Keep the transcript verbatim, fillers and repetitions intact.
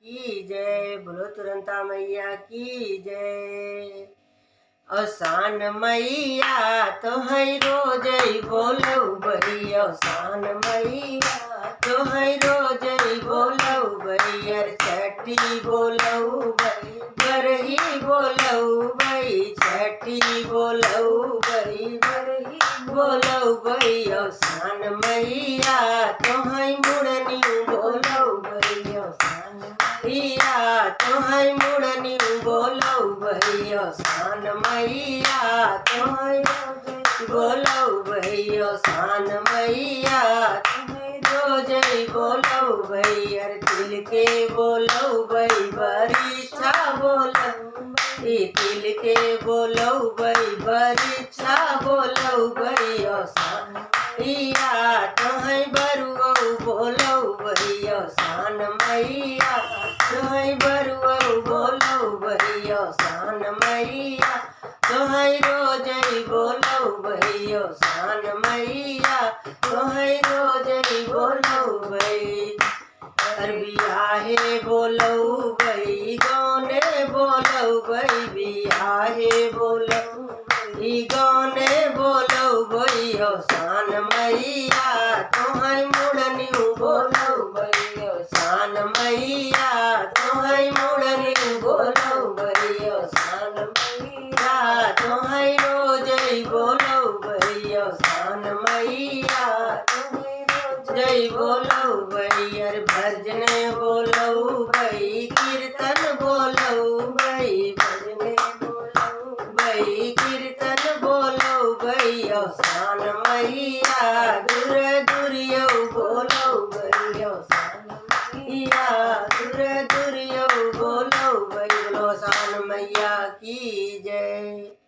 की जय, बोलो तुरंता मैया की जय। औसान मैया तोहई रोजई बोलउबई, औसान मैया तोहई रोजई बोलउबई, अर छठी बोलउबई, बरही बोलउबई, छठी बोलउबई, बरही बोलउबई, औसान मैया तोहई मुड़नी बोलउबई, औसान मैया तोहई मुड़नी बोलउबई, औसान मैया तोहई बोलउबई, औसान मैया तोहई रोजई बोलउबई, अर तिल के बोलउबई, बरीछा बोलउबई, तिल के बोलउबई, बरीछा बोलउबई, औसान मैया तोहई बरुअउ बोलउबई, औसान मैया तोहई बरुअउ बोलउबई, औसान मैया तोहई रोजई बोलउबई, औसान मैया तोहई रोजई बोलउबई। अर बियाहे बोलउबई, गौने बोलउबई, बियाहे बोलउबई, गौने बोलउबई, औसान मैया तोहई मुड़नी बोलउबई, औसान मैया तोहई मुड़नी बोलउबई, औसान मैया तोहई रोजई बोलउबई, औसान मैया तोहई रोजई बोलउबई, अर भजने बोलउबई, कीर्तन बोलउबई, भजने बोलउबई, कीर्तन बोलउबई, औसान मैया दूर दूरियउ बोलउबई, औसान मैया दूर दूरियउ बोलउबई। बोलो औसान मैया की जय।